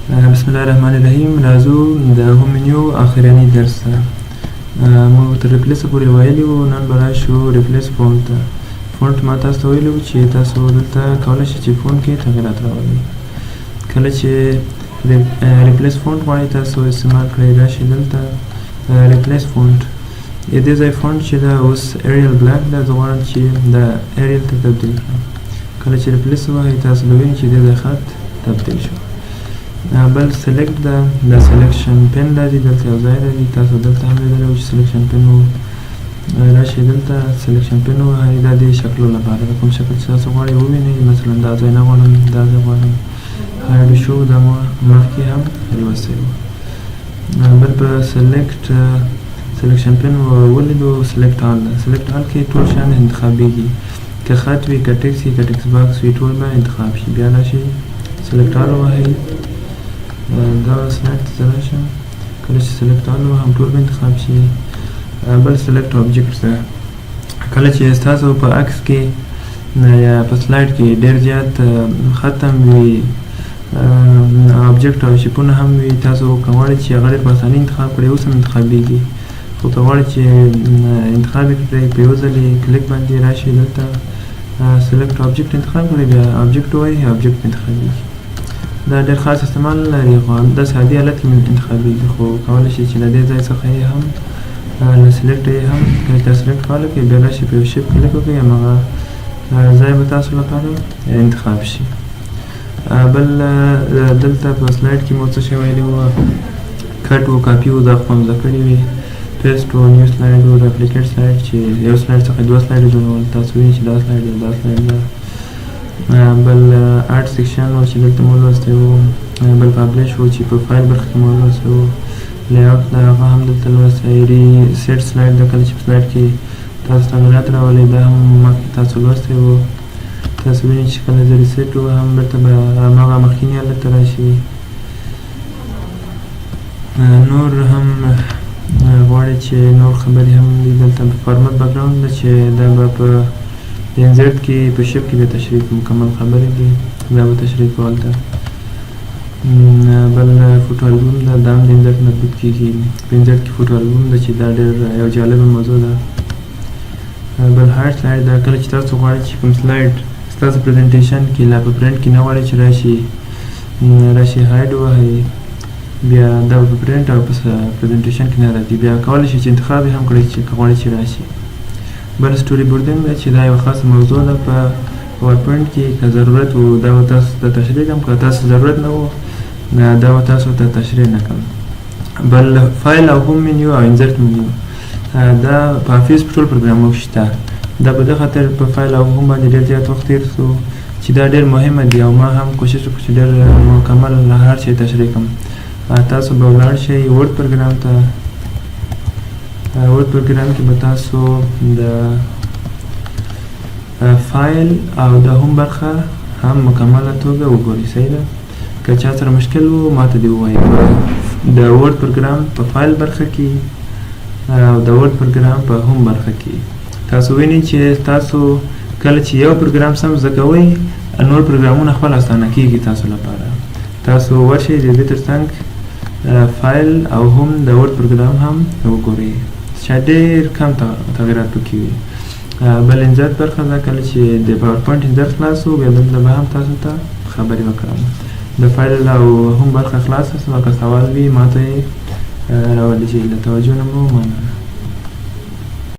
بسم الله الرحمن الرحیم. راځو د home menu آخرني درس ته. موږ تر replace پورې ویلي وو، نن به راشو replace font ته. font ما تاسو ته ویلي وو چې تاسو دلته کولی شئ چې font کې تغیرات راولئ. کله چې replace font غواړئ تاسو استعمال کړئ، راشئ دلته replace font. دې ځای font چې ده اوس Arial Black ده، زه غواړم چې د Arial ته تبدیل کړم. کله چې replace ووهئ، تاسو به وینئ چې دې ځای خط تبدیل شو. بل select ده، د selection pane راځي، دلته یو ځای راځي. تاسو دلته هم لیدلی و چې selection pane و. راشئ دلته selection pane ووهئ. دا د شکلو لپاره ده، کوم شکل چې تاسو غواړئ ووینئ. مثلا دا ځای نه غواړم، دا ځای غواړم. hide show دا مو مخکې هم لوستی و. بل په selection pane ولیدو. select all ده. select all کې ټول شیان انتخابیږي، که خط وي، که text وي، که text box وي، ټول به انتخاب شي. بیا راشئ select all ووهئ. دا slide ته زه راشم، کله چې select all ووهم، ټول به انتخاب شي. بل select object ده. کله چې ستاسو په عکس کې یا په slide کې ډېر زیات ختم وي، object او shape ونه هم وي، تاسو که غواړئ چې هغه ډېر په اسانۍ انتخاب کړئ، اوس هم انتخابیږي، خو که غواړئ چې انتخاب یې کړئ، په یو ځلې کلیک باندې راشئ دلته select object انتخاب کړئ، بیا object ووهئ، object انتخابیږي. دا ډېر خاص استعمال نه لري، خو داسې عادي حالت کې انتخابیږي، خو کولی شئ چې له دې ځای څخه یې هم له select یې هم، کله چې select فعاله کړئ، بیا راشئ په یو shape کلیک وکړئ، هماغه ځای به تاسو لپاره انتخاب شي. بل دلته په slide کې مو څه شی ویلي وو؟ cut و، کاپي و، دا خو هم زده کړي وي. paste و، new slide و، duplicate slide چې یو slide څخه دوه slide جوړول. تاسو وینئ چې دا slide ده، دا slide ده. بل add section و چې دلته مو لوستی و. بل publish و چې په فایل برخه کې مو لوستی و. layout ده، هغه هم دلته لوستی. reset slide ده، کله چې په slide کې تاسو تغیرات راولئ، دا هم مخکې تاسو لوستی و. تاسو وینئ چې کله زه reset ووهم، بیرته به هماغه مخکیني حالت ته راشي. نور هم غواړي چې نور خبرې هم دي دلته. په format background ده چې دا به په insert کې په shape کې به تشریح مکمل خبرې دي، دا به تشریح کول ده. بل photo album ده، دا هم د insert مربوط کیږي. په insert کې photo album ده چې دا ډېر یو جالبه موضوع ده. بل hide slide ده. کله چې تاسو غواړئ چې کوم slide ستاسو presentation کې لا په پرنټ کې نه غواړئ چې راشي، راشي hide ووهئ، بیا دا په پرنټ او په presentation کې نه راځي. بیا کولی شئ چې انتخاب یې هم کړئ چې که غواړئ چې راشي. بل storyboarding ده چې دا یوه خاصه موضوع ده په PowerPoint کې. که ضرورت و، دا به تاسو ته تشریح کړم، که تاسو ضرورت نه و، دا به تاسو ته تشریح نه کړم. بل فایل او home menu او insert menu، دا په Office په ټول پروګرامو کې شته. دا په دې خاطر په فایل او home باندې ډېر زیات وخت تېر شو چې دا ډېر مهمه دي او ما هم کوشش وکړ چې ډېر مکمل هر شی تشریح کړم. تاسو به ولاړ شئ Word پروګرام ته. Word پروګرام کې به تاسو د فایل او د home برخه هم مکمله توګه وګورئ. صحیح ده؟ که چا سره مشکل و، ما ته دې ووایي. د Word پروګرام په فایل برخه کې او د Word پروګرام په home برخه کې تاسو وینئ چې تاسو کله چې یو پروګرام سم زده کوئ، نور پروګرامونه خپل اسانه کیږي تاسو لپاره. تاسو ورشئ د دې ترڅنګ فایل او هم د Word پروګرام هم وګورئ چې ډېر کم تغیرات پکې وي. بل insert برخه ده. کله چې د PowerPoint insert خلاص شو، بیا دلته به هم تاسو ته خبرې وکړم. د فایل او home برخه خلاصه شوه. که سوال وي، ما ته یې راولېږئ. له توجه نه مو مننه.